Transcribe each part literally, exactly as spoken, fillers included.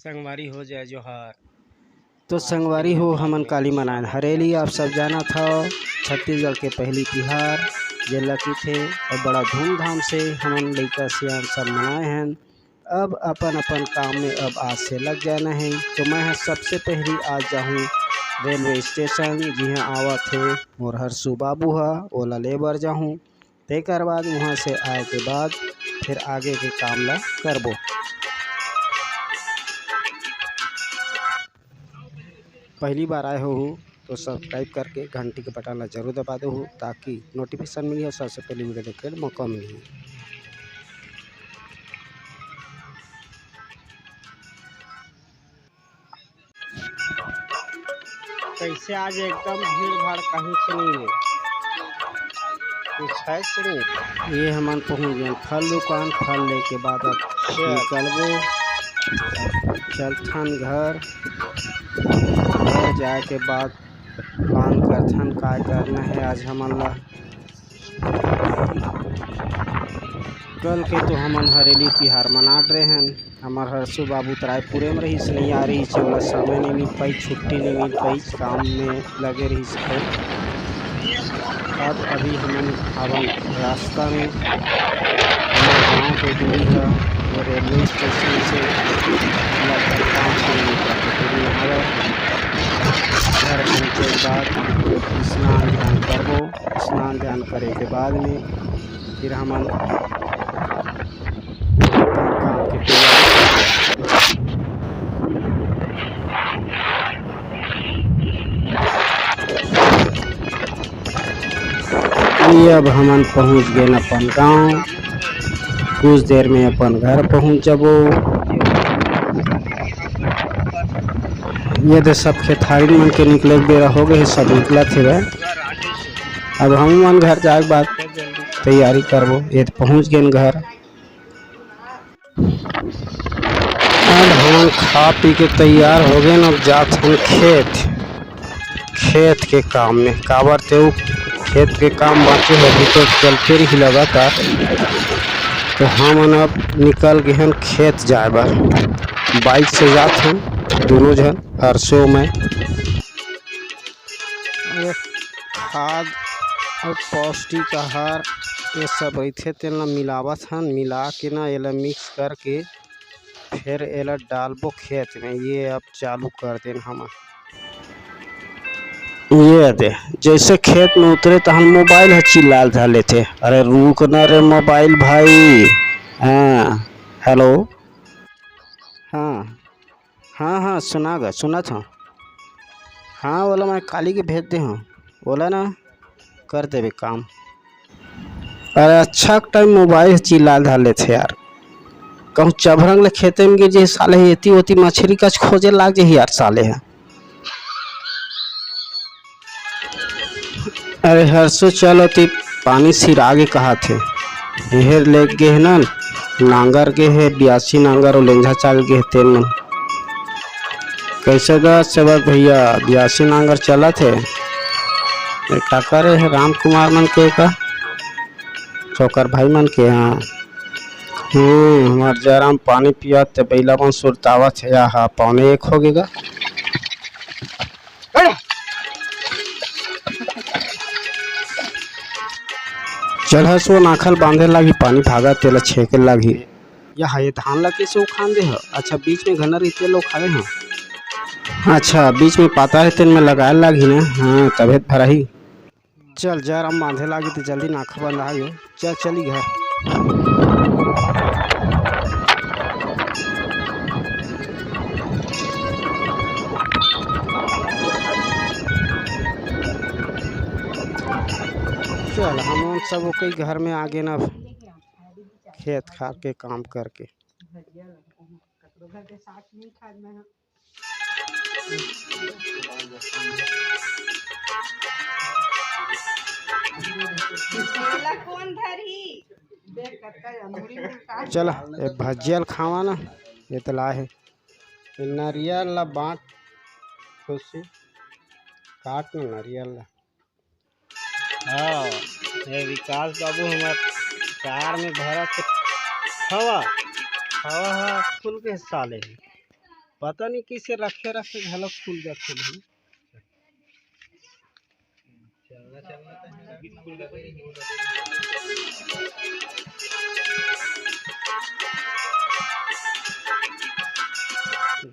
संगवारी हो, जय जोहार। तो संगवारी हो, हमन काली मनायन हरेली, आप सब जानत हव, छत्तीसगढ़ के पहली तिहार जेला कहिथे, अउ बड़ा धूमधाम से हमन लइका सियान सब मनाए हन। अब अपन अपन काम में अब आज से लग जाना है। तो मैं ह सबसे पहली आज जाहूँ रेलवे स्टेशन, जिहाँ आवत हे मोर हरसू बाबू ह, ओला ले बर जाहूँ। तेकर बाद वहाँ से आए के बाद फिर आगे के काम ला करबो। पहली बार आए हो तो सब्सक्राइब करके घंटी के बटन ला जरूर दबा दो, ताकि नोटिफिकेशन मिली और सबसे पहले वीडियो देखे के मौका मिली। कैसे आज एकदम भीड़ भाड़ कहीं से नहीं है, कुछ है से नहीं। ये हमन पहुँच गए फल दुकान, फल लेके बाद अब अच्छा। निकलबो, चलथन घर। घर जाए के बाद प्लान करथन काय करना है आज हमन ला। कल के तो हमन हरेली तिहार मनात रहेन। हमर हरसू बाबू त रायपुरे में रहिस, नहीं आ रहिस, ओला समय नहीं मिल पाई, छुट्टी नहीं मिल पाई, काम में लगे रहिस। तो अब अभी हमन आवन रास्ता में, हमर गाँव के दूरी ह वो रेलवे स्टेशन से लगभग पाँच किलोमीटर के दूरी में हवय। घर पहुँचे के बाद स्नान ध्यान करबो, स्नान ध्यान करे के बाद में फिर हमन ये अब हमन पहुंच गए अपन गांव। कुछ देर में अपन घर पहुंच जाबो। ये दे सब खेतहारिन मन के निकले के बेरा हो गए, सब निकलत हेवय। अब हम मन घर जाए के बाद तैयारी करबो। ये तो पहुंच गए घर। अब हमन खा पी के तैयार हो गए, अब जात हन खेत, खेत के काम में। काबर ते उ खेत के काम बाकी है, अभी तो चलते रही लगातार। तो हमन अब निकल गए हन खेत जाए बर, बाइक से जात हन दोनों झन, हरसो मैं। ये खाद अउ पौष्टिक आहार ये सब रहिथे, तेन ला मिलावत हन। मिला के ना, एला मिक्स करके फिर एला डालबो खेत में। ये अब चालू कर देन हमन। ये दे, जैसे खेत में उतरे तहन मोबाइल ह चिल्लाल धर लेथे, "अरे रुक ना रे मोबाइल भाई।" हाँ, हेलो। हाँ। हाँ, हाँ, सुना गा, सुनत हँव। हाँ, ओला मैं काली के भेज दे हँव, ओला ना कर देबे काम। अरे अच्छा टाइम मोबाइल चिल्ला धर लेथे यार, कहूँ चभरंग ले खेते में गिर जाही साले, एती ओती मछरी कस खोजे लाग जाही यार साले ह। अरे हरसो चल ओती, पानी सिरागे कहाथे। एहर ले गे हे ना, नांगर गे हे, बियासी नांगर अउ लेंझा चाल गे हे तेन मन। कैसे गा सेवक भैया, बियासी नांगर चलत हे? ए, काकर ए हे राम कुमार मन के का? चोकर भाई मन के, हाँ। हम्म, हमार जयराम पानी पियत ते बइला मन सुरतावत हे। आहा, पौने एक हो गे गा। चल हसो, नाखल बांधे लागी, पानी भागा तेला छेके लागी। या हा, ये धान ला कैसे उखान दे ह? अच्छा, बीच में घना रहिथे, लोग खावे ह। अच्छा, बीच में पाता है, तेन में लगाए लागी ना। हाँ, तभे त भराही। चल, जर हम बांधे लागी त जल्दी नाखा बंधा गयो। चल, चली घर। चल, हम उन सब ओके घर में आ गए ना, खेत खार के काम करके। चला, ए भजिया ल खावा ना, ये तो ला हे। ये नरियर ला बांट, खुशी काट ना नरियर ला। हाँ, ये विकास बाबू हमर कार में भरा के हवा, हवा, हवा फुल के साले। पता नहीं किसे रखे रखे घलो फूल जाथे भाई।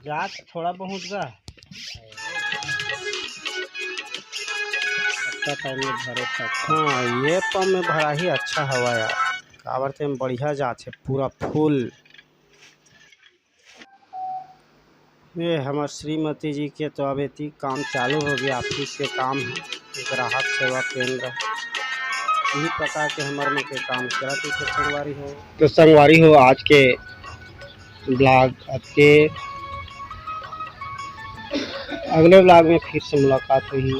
जात थोड़ा बहुत बा। अच्छा टाइम में भरे था। हाँ, ये पम में भरा ही अच्छा हवा यार, काबर से बढ़िया जात हे पूरा फुल। ये हमर श्रीमती जी के तो अब एती काम चालू हो गया, ऑफिस के काम है, ग्राहक सेवा केंद्र, इही प्रकार के हमर मन के काम चलत रहिथे संगवारी हो। तो संगवारी हो, आज के ब्लॉग अतके, अगले ब्लॉग में फिर से मुलाकात होही।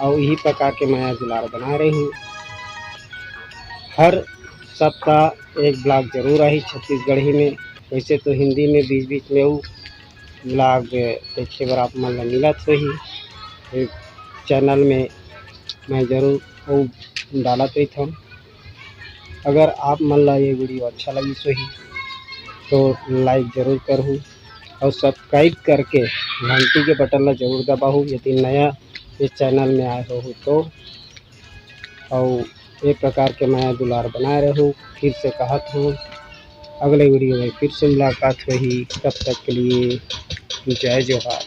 अउ इही प्रकार के मया दुलार बनाए रही। हर सप्ताह एक ब्लॉग जरूर आही छत्तीसगढ़ी में, वैसे तो हिंदी में बीच बीच में वो ब्लॉग देखे बर आप मन ला मिलत होही। ये चैनल में मैं जरूर वो डालत रहिथौं। अगर आप मन ला ये वीडियो अच्छा लगिस होही तो लाइक जरूर करहू और सब्सक्राइब करके घंटी के बटन ला जरूर दबाहू, यदि नया ये चैनल में आए हो तो। और ये प्रकार के मया दुलार बनाए रहू। फिर से कहत हूँ, अगले वीडियो में फिर से मुलाकात होही। तब तक के लिए जय जोहार।